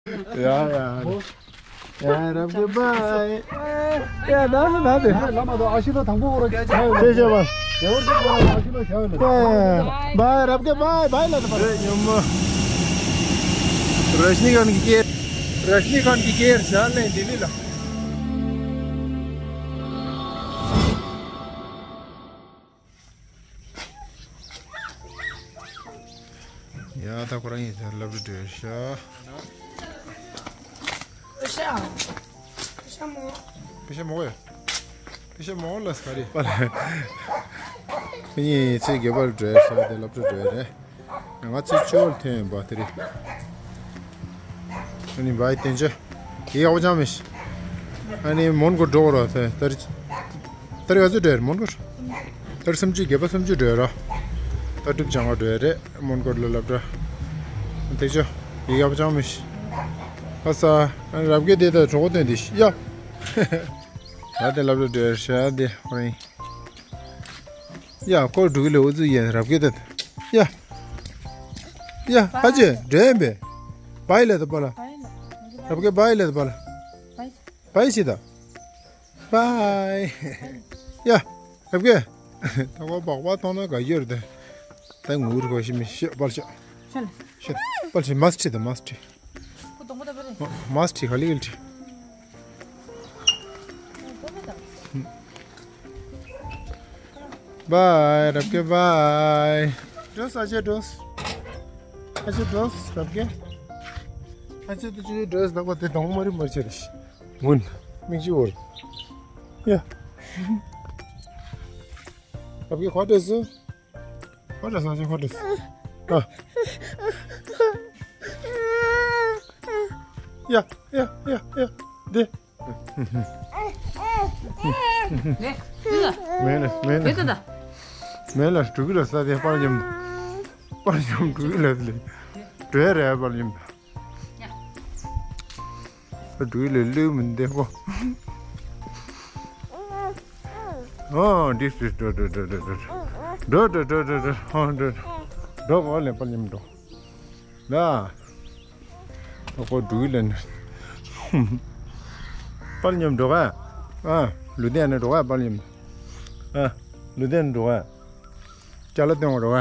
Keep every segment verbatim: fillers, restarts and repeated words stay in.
ཡ་ཡ། ཡ་རབ་རྒྱས་བྷའི། ཡ་ད་ད་དེ། ལམ་མ་དང་ཨ་ཤི་ད་དང་པོ་བོར་ར་ཁྱེད་ཆེ་ཆེ་བ། ཡ་བོར་ཁྱེད་ཨ་ཤི་ད་ཤ་བ་ལ། བྷའི་རབ་རྒྱས་བྷའི་བྷའི་ལ་ད་བྷའི། ཉོ་མ། ར་ཤི་ནི་ཁཱན་གི་སྐད། ར་ཤི་ནི་ཁཱན་གི་སྐད་ཤ་ལེན་ལྡི་ལི་ལ། ཡ་ད་ཁོ་རང་ཡིན་ཟེར་ལབ་རེ་བྲོས་ཤག་པེ་ཤ། པེ་ཤ་མོ། པེ་ཤ་མོ་ཡ། པེ་ཤ་མོ་ལ་སྐ་རེ། པ་ལ། ཁྱེད་གཉིས་ཚེ་དགེ་བར་བྲོས་ཤག་དེ་ལབ་རེ་བྲོས་རེད། ང་ཚོའི་ཆུ་བོར་ཐོན་ཡིན་པ་དེ་རེད། ཨ་ནི་བའི་བསྟན་ཆ། དེ་ཡག་པོ་ཅང་མེད་ཤི། ཨ་ནི་མོན་གོ་འགྲོ་རོགས་ཟེར། ད་རེས་ད་རེས་ག་ཚོད་འགྲོ་ཡ་རེད་མོན་གོར། ད་རེས་སུམ་ཅུ་བརྒྱད་པ་སུམ་ཅུ་འགྲོ་ཡ་ར། ད་གྲུབ་ཅང་ག་འགྲོ་ཡ་རེད་མོན་གོར་ལ་སློབ་གྲྭ། དེ་ཆོ། དེ་ཡག་པོ་ཅང་མེད་ཤི། ཨ་ས། ཨ་ནི་རབ་རྒྱས་དེ་ད་གྲོགས་པོ་སྟོན་དེ་ཤི་ཡ། ད་དེ་སློབ་གྲྭ་འགྲོ་ཡ་རེད་ཤ་དེ་ཧོ་རིང་། ཡ་ཁོ་འགྲོ་གི་ལེ་འུ་ཚུགས་ཡིན་རབ་རྒྱས་ད། ཡ། ཡ་ཕ་ཆེ་འགྲོ་ཡིན་པས། བའི་ལེ་ད་པ་ལ། རབ་རྒྱས་བའི་ལེ་ད་པ་ལ། བའི་ཤི་ད། བའི། ཡ། རབ་རྒྱས། ད་ཁོ་སྦག་སྦག་མཐོང་ན་དགའ་རྒྱུ་རེད་དེ། ད་ངུ་རུ་གོ་ཤི་མི་ཤི་པ་ལ་ཤི། ཤི་ད། པ་ལ་ཤི་མ་སི་ཁྲི་ད་མ་སི་ཁྲི། མ་སི་ཁྲི་ག་ལི་ག་ལི་ཁྲི། བའི་རབ་རྒྱས་བའི། འགྲོས་ཨ་ཅེ་འགྲོས། ཨ་ཅེ་འགྲོས་རབ་རྒྱས། ཨ་ཅེ་དུ་ཅི་འགྲོས་ད་གོ་དེ་དང་མ་རི་མ་ཆེ་རེ་ཤི། མུན། མིག་ཅི་འོར། ཡ། རབ་རྒྱས་ཁོ་འགྲོས་སུ། ཁོ་འགྲོས་ཨ་ཅེ་ཁོ་འགྲོས། ཨ། ཡ་ཡ་ཡ་ཡ། དེ། ནེ། ཏི་ལ། མེ་ལ་མེ་ལ། ནེ་ཏི་ལ། མེ་ལ་འགྲོ་གི་ལ་ས་དེ་པར་ཉམས། པར་ཉམས་འགྲོ་གི་ལ་ལེ། འགྲོ་ཡ་རེད་པར་ཉམས། ཡ། འགྲོ་གི་ལ་ལེ་མི་འདེ་གོ། ཨོ་འདི་སུ་འགྲོ་འགྲོ་འགྲོ་འགྲོ་འགྲོ། འགྲོ་འགྲོ་འགྲོ་འགྲོ་འགྲོ། ཨོ་འགྲོ་འགྲོ། འགྲོ་གོ་ལེ་པར་ཉམས་འགྲོ། ལ། ཨ་ཁོ་འགྲོ་གི་ལན། པར་ཉམས་འགྲོ་ག་ཨ། ལུ་ཏན་ནས་འགྲོ་ག་པར་ཉམས། ཨ། ལུ་ཏན་འགྲོ་ག་ཅ་ལག་སྟོན་ག་འགྲོ་ག་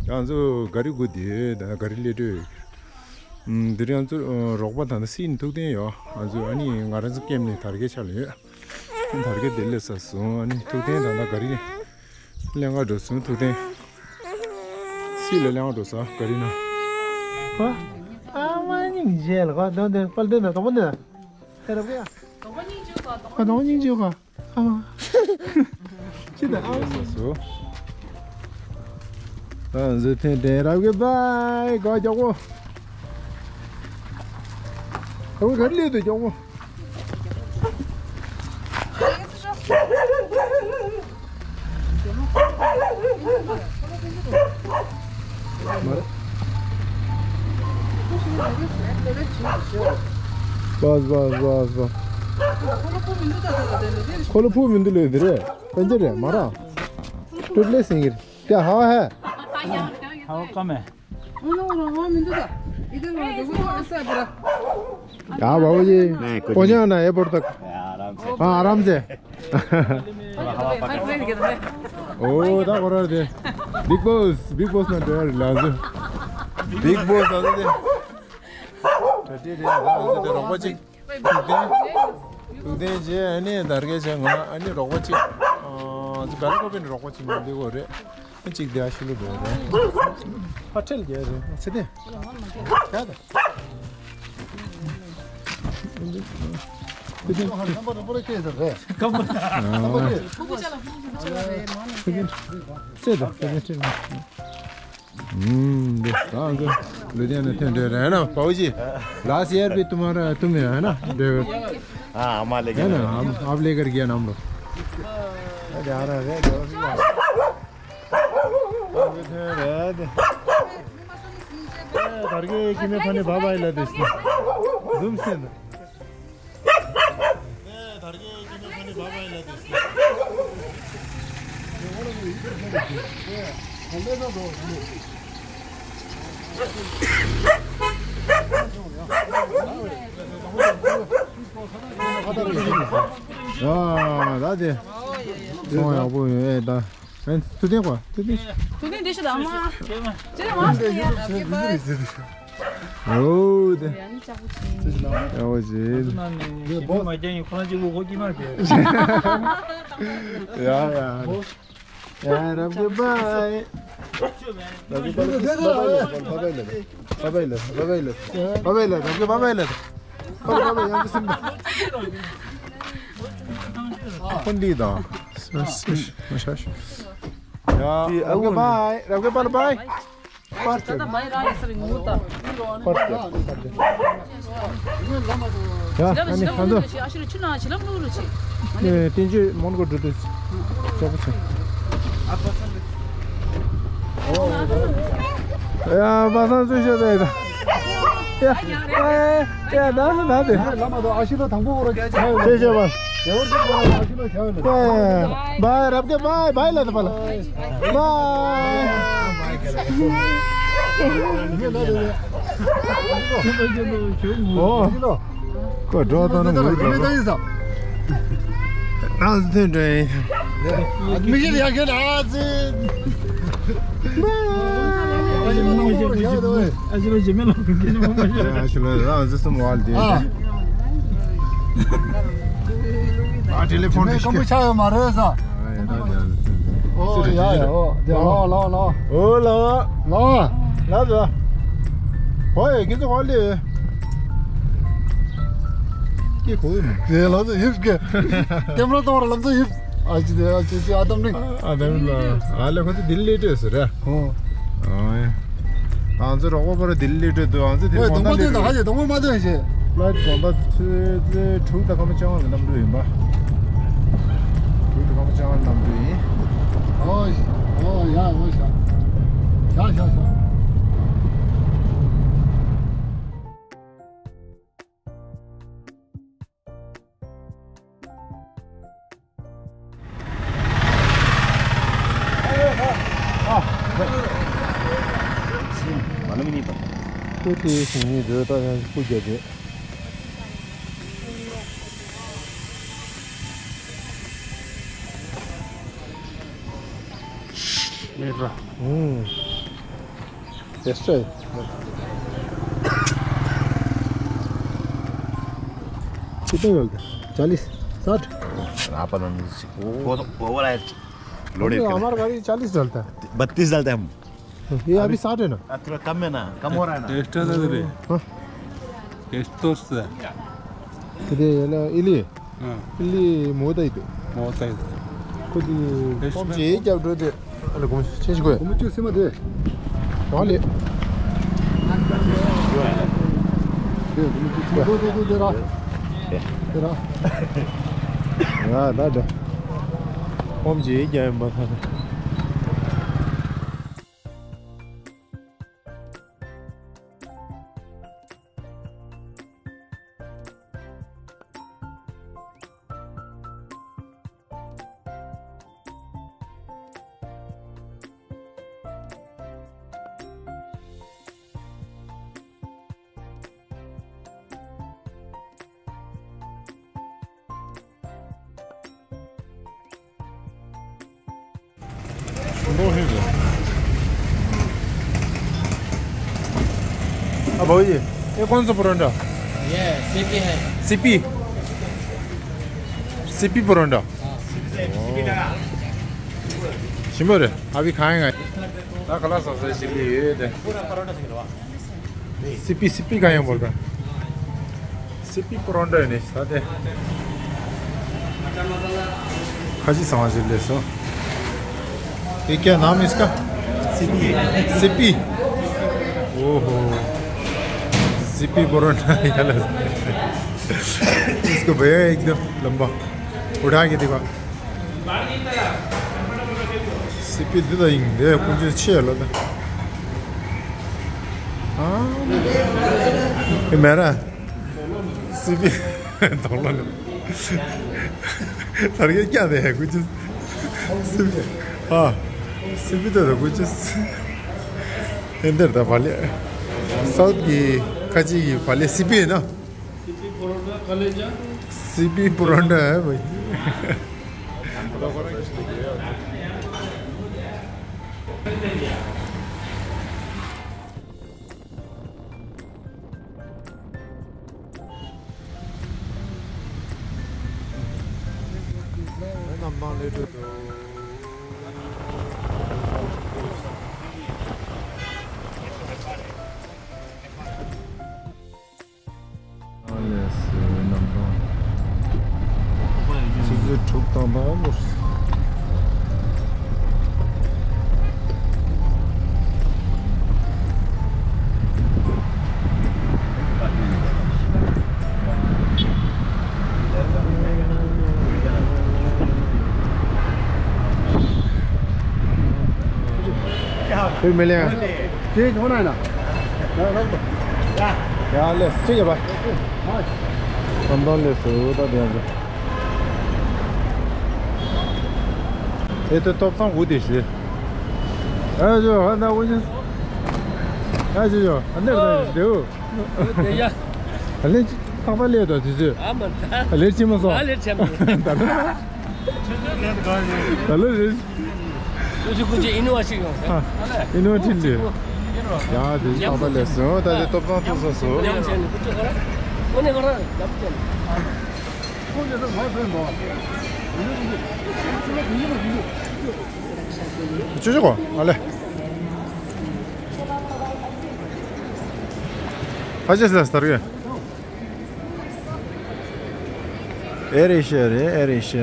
ང་ཚོ་ག་རི་སྒུག་དེ་ད་ག་རི་སླེབས་འགྲོ་ཡོད། ཨམ། དེ་རིང་ང་ཚོ་རོགས་པ་ད་ལྟ་སི་ཡིན་ཐུག་བསྟན་ཡོད། ང་ཚོ་ཨ་ནི་ང་རང་ཚོ་ཀེམ་ནས་དར་རྒྱས་ཆགས་ལ་ཡོད། དར་རྒྱས་དེ་སླེབས་ས་སོང་། ཨ་ནི་ཐུག་བསྟན་ད་ལྟ་ག་རི་ནས་ལེན་ག་འགྲོ་སོང་ཐུག་བསྟན། སི་ལ་ལེན་ག་འགྲོ་ས་ག་རི་ན། ཨ་མ་སྙིང་རྗེ་ལ་ག་དོན་དེ་པར་དེ་ན་དོག་པ་འདི་ན། ཨེ་རབ་ག་ཡ། དོག་པ་སྙིང་རྗེ་ག་དོག་པ་སྙིང་རྗེ་ག་ཨ་མ། ཅི་ད་ཨ་མ། སོ། ཨ་ཟི་ཐེན་ཐེན་རབ་གི་བའི་ག་མགྱོགས་པོ། ཨ་བུ་ག་རེ་ལས་དུ་མགྱོགས་པོ། བས་བས་བས་བས། ཁོ་ལ་ཕུ་མི་འདུག་ལོས་འདི་རེད། དཔེ་འདི་རེད་མ་ར། སྤྲོད་ལས་སེང་གེ། क्या हवा है? हवा कम है। उन लोगों को हवा मिल जाता। इधर वहाँ देखो तो ऐसा है पूरा। क्या बाबू जी? नहीं, कुछ कोन्या नहीं। ना ये पड़ता। आराम से। हाँ, आराम से। थोड़ा हवा पकड़। ओ, दा करो दे। बिग बॉस, बिग बॉस ना डर लाजो। बिग बॉस ना दे। टट्टी दे, दा दे रोको जी। ཐུག་བསྟན། ཐུག་བསྟན་རྗེས་ཨ་ནི་དར་རྒྱས་བྱས་ང་ཨ་ནི་རོགས་པ་གཅིག་ཨ་ཙི་བལ་ཀོ་པིན་རོགས་པ་གཅིག་ང་འདི་གོ་རེད། ཨ་གཅིག་དེ་ཨ་ཤི་ལུ་འགྲོ་རེད། ཨ་ཁྲེལ་རྒྱས་རེད་ཨ་ཚེ་བརྟན། ཡ་ད། ཚེ་ད་ཚེ་ད་ཁྲེལ། ཨུམ། འདི་ད་ང་ཚོ་ལུ་དེ་ནས་ཐོན་འདྲ་རེད་ན་པའོ་ཇི། लास्ट ईयर भी तुम्हारा तुम है ना ड्राइवर। हाँ, हम लेके है ना। हम आप लेकर गया ना हम लोग। अरे आ रहा है। ཐར་གེ་ཀི་མེ་ཕ་ནེ་བ་བའི་ལ་དེ་སི་ཟུམ་སེན། ཡ་ད་དེ་ཚོང་ཡག་པོ་ཡོད་ད། ཨན་ཐུགས་རྗེ་ཆེ། ཐུགས་རྗེ་ཆེ། ཐུགས་རྗེ་ཆེ་ད་མ། ཅི་རེད་མ། ཨོ་དེ། ཡག་པོ་བྱེད། ཡ་ཡ། ཡ་ཡ། ཡ་རབ་གི་བཱའི། རབ་གི་བཱའི་ལབ། བཱའི་ལབ། བཱའི་ལབ། བཱའི་ལབ། བཱའི་ལབ། བཱའི་ལབ། རབ་གི་བཱའི་བཱའི་ལབ། བཱའི་བཱའི། ཡང་ཅི་སེམས་པ། ཁོ་འདི་དང་། ཡ་རབ་གི་བཱའི། རབ་གི་བཱའི་ལབ་བཱའི། པར་ད་ལྟ་བཱའི་རང་ཡིན་ས་རེད་ངུ་ད། པར་ད། ཡ་ཨ་ནི་ཁ་འདོད། ཨ་ཤི་རུ་ཆུ་ནང་ཆུ་ལམ་ལུག་རུ་ཆི། ཨེ་བསྟན་ཆོས་མོན་གྷོ་འགྲོ་དུས་ཅོག་པོ་ཆེ། ཡ་པ་སངས་ཚུལ་ཤོད་དེ་ད། ཡ་ཨེ་ཡ་ད་ད་དེ། ལམ་མ་དོ་ཨ་ཤི་ལོ་དང་པོ་ར་ཆ་ཡོད་ལ། ཤེས་ཤེས་པ། ཨེ་བར་དུ་ཨ་ཤི་ལོ་ཆ་ཡོད་ལ། བཱའི་རབ་གི་བཱའི་བཱའི་ལབ་ད་པ་ལ། བཱའི། ཨོ། ཁོ་འགྲོ་དང་ནི་ངུ་འགྲོ། རང་ཐོན་འགྲོ་ཡིན། མི་གཞི་ཡ་གི་ན་ཙི། ཨ་ཞི་ལོ་རང་ཙི་སུམ་བ་ལ་དེ། ཨ་ཊེ་ལི་ཕོན་དེ་ཀམ་པུ་ཆ་ཡོད་མ་རེད་ས། ཨོ་ཡ་ཡ་ཨོ་དེ་ལོ་ལོ་ལོ། ཨོ་ལོ། ལོ་ལོ། ཨོ་ཡ་ཁྱེད་ཚོ་ཧོ་ལེ། ཀྱེ་གོ་ཡི་མོ། དེ་ལོ་ཚོ་ཡིབ་ཀྱེ། ཀེམ་ར་གཏོང་ར་ལམ་ཚོ་ཡིབ། ཨ་ཅི་དེ་ཨ་ཅི་ཅི་ཨ་དམ་རིང་། ཨ་དམ་ལ། ཨ་ལེ་ཁོ་ཚོ་ལྡི་ལི་སླེབས་ཟེར་ར། ཨོ། ཨོ་ཡ། ང་ཚོ་རོགས་པ་པར་ལྡི་ལི་སླེབས་འདུག་ང་ཚོ་དེ་ཨོ་གདོང་པ་དེ་ད་ཧ་ཅེ་གདོང་པ་མ་དོན་ཞེ། ལ་གདོང་པ་ཚོས་ཚོས་དྲུག་དང་སྐར་མ་བཅོ་ལྔ་གི་གནམ་གྲུ་ཡིན་པ། དྲུག་དང་སྐར་མ་བཅོ་ལྔ་གནམ་གྲུ་ཡིན། ཨོ་ཨོ་ཡ་ཨོ་ཤ། ཤ་ཤ་ཤ། ཁོ་དེའི་ཞིང་ནི་རོལ་ད་ཡང་སྐུ་རྒྱབ་རེད། ཨུམ། Yes, sir. कितने बोलते हैं? चालीस, साठ। आप वो वो वाला है। लोड है। हमारा गाड़ी चालीस डालता है। बत्तीस डालते हैं हम। ये अभी साठ है ना? हाँ, थोड़ा कम है ना, कम हो रहा है ना। एक्स्ट्रा दे दे। हाँ। एक्स्ट्रा से। कितने ये ना इली। ཨ། ལི་མོ་ཏའི་དུ། མོ་ཏའི་དུ། ཁོ་དེ་ཨེ་ཕོམ་ཅེ་རྒྱབ་འགྲོ་དེ། ཨ་ལ་གོམ་ཆེན་ཞིག་གོ་ཡ། གོམ་ཆེན་སེ་མ་དེ། རང་ལི། དེ་གོམ་ཆེན་སེ་མ་དེ་དེ་དེ་ར། དེ་ར། ང་ད་ད། ཕོམ་ཅེ་རྒྱབ་ཡིན་པ་ཁ་ན། अब हो ये, ये कौन सा परांठा? ये सीपी है। सीपी? सीपी परांठा। हाँ। शिमर, अभी खाएंगे। ना खलास हो गया चिल्ली ये दे। सीपी, सीपी खाएं बोल रहा। सीपी परांठा है नहीं, साथ है। खाजी समझ ले सो। ये क्या नाम है इसका? सीपी। सीपी। ओहो। सीपी परांठा निकाला। इसको भैया एकदम लंबा। उठा के दिखा। སི་པི་འདི་ལ་ཡིན་འདི་ཀུན་སྤྱོད་ཆེ་ལ་ད། ཨ། ཨེ་མེ་ར། སི་པི། དོག་ལ་ལ། ལར་གེ་སྐྱ་དེ་ཀུན་སྤྱོད། སི་པི། ཨ། སི་པི་དེ་ད་ཀུན་སྤྱོད། ཨེ་འདིར་ད་བ་ལེ། སའུཐ་གི་ཁ་ཆེ་གི་བ་ལེ་སི་པི་ཡིན་ན། City Paratha College, སི་པི་པུ་རོན་ཊ་ཨེ་བ། ཨ་ལས་སེ་རྣམ་གྲངས། ཆུ་ཚོད་དྲུག་དང་ཕར་ལོག་ཁྱོད་མི་ལེན། ཅེས་ཐོག་ན་ན། ཡ་ལས་ཅི་ཡོད་པ། ཨམ་དང་ལས་སུ་ད་དེ་ཡང་། ཨེ་ཏོ་ཏོབ་སང་འུ་དེ་ཤི། ཨ་ཇོ་ཧ་ན་འུ་ཅི། ཨ་ཇོ་ཇོ་ཨ་ནེ་ར་དེའུ། དེ་ཡ། ཨ་ལེ་ཅི་ཏག་ཏག་ལེ་དོ་དེ་ཚོས། ཨ་མ་ད། ཨ་ལེ་ཅི་མ་སོང་། ཨ་ལེ་ཆེ་མ། ད་ལེ། ད་ལེ་རེད། ཨུ་ཆུ་ཀུན་ཅི་ཨིན་བ་ཞིག་ཡོང་། ཨ། ཨིན་བ་ཁྲིན་ལི། ཡ་དེ་ཏག་ཏག་ལེ་སོང་ད་དེ་ཏོབ་སང་ཐུག་སོང་སོང་། ཉམས་ཆེན་ནི་ཀུ་ཅི་ག་ར། ཨོ་ནེ་ག་ར་ཉམས་ཆེན། ཁོང་ཚོས་ད་ང་ཚོའི་འགྲོ་བ། ཅོ་ཅོ་གོ་ཨ་ལེ། ཨ་ཅེ་སི་ལ་སྟར་གི། ཨེ་རེ་ཤ་རེད་ཨེ་རེ་ཤ།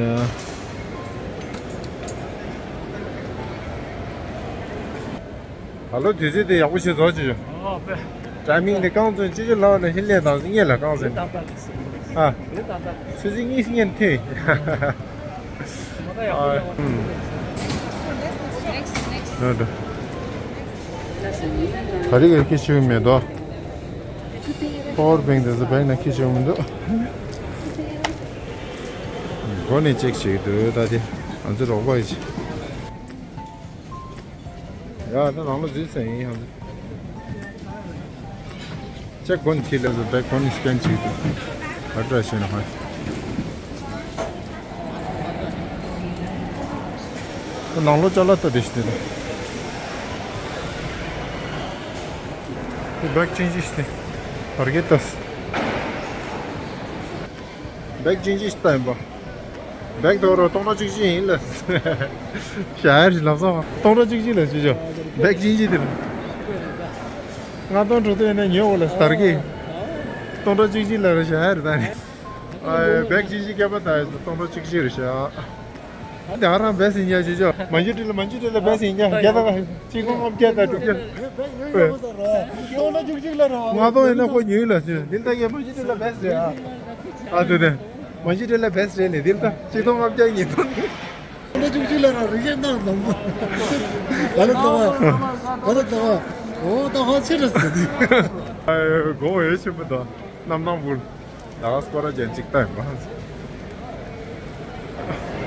ད་ལོ་དུས་ཚོད་དེ་ཡག་པོ་ཞིག་བཟོ་བྱོས། ཨོ་པེ། ཊའི་མིང་དེ་རྐང་བཙོན་སྤྱི་ཆུ་ལག་ནས་ཧིན་ལས་དང་སྙེ་ལ་རྐང་བཙོན། ཨ། ཆུ་ཚོད་གཉིས་སྙེ་ཐོན། ཨ། ཨུམ། ད་རེས་ཀྱི་ཁྱི་ཆུ་མེད་དོ། པ་ཝར་བེང་དེ་ཚོ་བེང་ན་ཁྱི་ཆུ་མི་འདུག་སྒོ་ནས་ཅེག་བྱེད་ཀྱི་འདུག་ད་དེ་ང་ཚོ་རོགས་པ་ཡིན། ཡ་ད་ནང་ལོ་འཛུལ་ཟིན་ཡིན་ཧང་། ཅེག་གོན་ཁྱི་ལ་བེག་གོན་སི་ཀེན་བྱེད་ཀྱི་འདུག་ཨ་ཏྲ་ཤེ་ན་ཧ། ནང་ལོ་ཅ་ལག་ལྟ་དེ་ཞིག་དེ་དེ། བེག་ཅིན་ཅི་ཞིག་དེ། བར་གེ་ཏས། བེག་ཅིན་ཅི་ཞིག་ལྟ་ཡིན་པ། བེག་དོ་རོ་སྟོང་ཕྲག་བཅུ་གཅིག་ཡིན་ལ། ཞར་ལབ་སོང་སྟོང་ཕྲག་བཅུ་གཅིག་ལ་ཞུ་ཆོག་བེག་ཅིན་ཅི་དེ་ལ། ལྔ་སྟོང་དྲུག་སྟོང་ཡིན་ན་ཉོ་འོ་ལ་སྟར་གི། སྟོང་ཕྲག་བཅུ་གཅིག་ལ་ར་ཞར་ད་ནི། ཨ་བེག་ཅིན་ཅི་སྐད་པ་ད་ཡིན་སྟོང་ཕྲག་བཅུ་གཅིག་རེད་ཤག་ཨ་དེ་ཨ་རང་བེ་སི་ཉ་ཅི་ཅོ། མ་ཇི་ཏི་ལ་མ་ཇི་ཏི་ལ་བེ་སི་ཉ་རྒྱ་དང་གཅིག་སྟོང་ལྔ་བརྒྱ་དང་དྲུག་བརྒྱ། ལྔ་སྟོང་ཡིན་ན་ཁོ་ཉོས་ལ་ཟེར་འདི་ལྟ་ཡ་མ་ཇི་ཏི་ལ་བེ་སི་རེད་ཨ། ཨ་དེ་དེ། མ་ཇི་ཏི་ལ་བེ་སི་རེད་ལེ་འདི་ལྟ་གཅིག་སྟོང་ལྔ་བརྒྱ་ཉིས་སྟོང་། སྟོང་ཕྲག་བཅུ་གཅིག་ལ་རང་རིག་གཞན་དང་ནང་དུ། ག་ལ་ལྟ་བ། ག་ལ་ལྟ་བ། འོ་ད་ཧ་ཆེ་ར་ཟེར་དུས། ཨ་གོ་འོས་ཆེན་པོ་དང་རྣམ་སྣང་བུར། ད་ག་སྐོར་ར་ཅན་གཅིག་ལྟ་ཡིན་པ།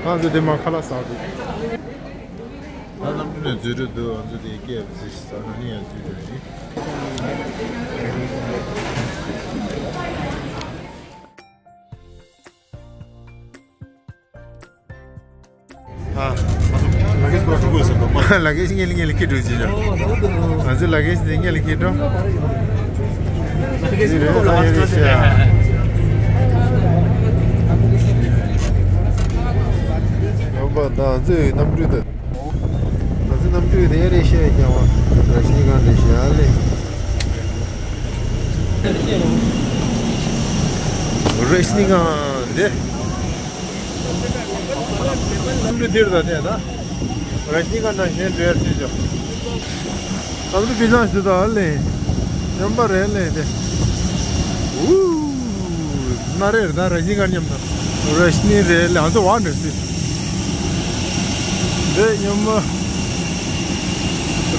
ང་ཚོ་དེ་མ་ཁ་ལག་ཟ་འདུག་ད་གནམ་གྲུ་ནས་འཛུལ་འགྲོ་འདུག་ང་ཚོ་དེ་སྐད་ཟིག་ཟ་ན་ནི་ཡང་འཛུལ་འགྲོ་ཡིན། ཨ། ལ་ཀེ་ཤི་ངེད་ལ་ངེད་ལ་ཁྱེར་འགྲོ་ཅི་ཡ། ང་ཚོའི་ལ་ཀེ་ཤི་དེ་ངེད་ལ་ཁྱེར་འགྲོ། འདི་རེད་ལ་ཡ་རེད་ཤག་ཡོང་པ་ད་ང་ཚོའི་གནམ་གྲུ་དེ། ང་ཚོའི་གནམ་གྲུ་དེ་ཡ་རེད་ཤག་རྒྱ་བ། ར་ཤི་ནི་གང་རེད་ཤག་ལེ། ར་ཤི་ནི་གང་དེ། གནམ་གྲུ་འདིར་ད་ཐེ་ད། ར་ཤི་ནི་གང་ནང་བཞིན་འགྲོ་ཡ་ཅི་བྱ། གནམ་གྲུ་བི་ཟང་ཞུ་ད་ཨ་ལེ། ཉམས་པ་རེད་ལེ་དེ། ཨུ། ན་རེ་རེད་ད་ར་ཤི་ནི་གང་མཉམ་ད། ར་ཤི་ནི་རེད་ལེ་ང་ཚོ་བ་འདྲ་སི། དེ་ཉམས་པ།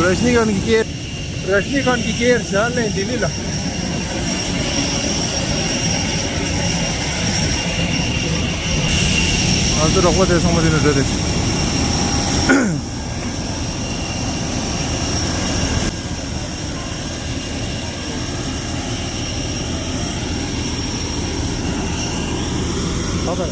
ར་ཤི་ནི་གང་གི་སྐད། ར་ཤི་ནི་ཁཱན་གྱི་སྐད་ཞལ་ལས་ལྡི་ལི་ལ། ང་ཚོ་རོགས་པ་དེ་ཚང་མ་དེ་ནས་འགྲོ་དེ། C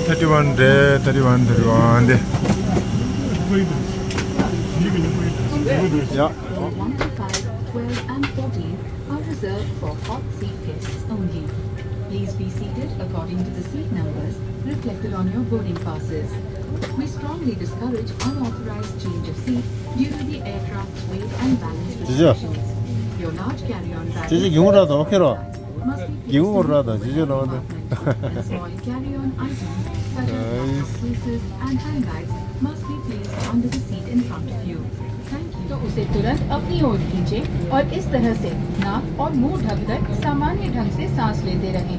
thirty one རེད། thirty one, thirty one དེ། ཡ། Floor one to five, twelve and fourteen are reserved for hot seat guests only. Please be seated according to the seat numbers reflected on your boarding passes. We strongly discourage unauthorized change of seat due to the aircraft's weight and balance restrictions. Your large carry-on baggage must be placed in the compartment, and small carry-on items such as laptop cases and handbags must be placed under the seat in front of you. Thank you. तो उसे तुरंत अपनी ओर खींचें और इस तरह से नाक और मुंह ढककर सामान्य ढंग से सांस लेते रहें।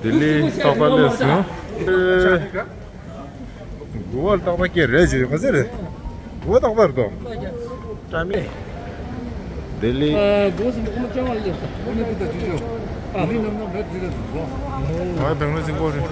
ལྡི་ལི་རྟག་པར་སླེབས་སོང་། དགུ་པ་རྟག་པར་སྐྱེལ་རེད་ཅེས་ག་ཚོད་རེད། དགུ་པ་རྟག་པར་དོ། ལྡི་ལི། ཨ། དགུ་པ་སུམ་ཅུ་སོ་ལྔ་སླེབས་སོང་། ཨ། ང་བེང་ལོར་འཛིན་གོ་རེད།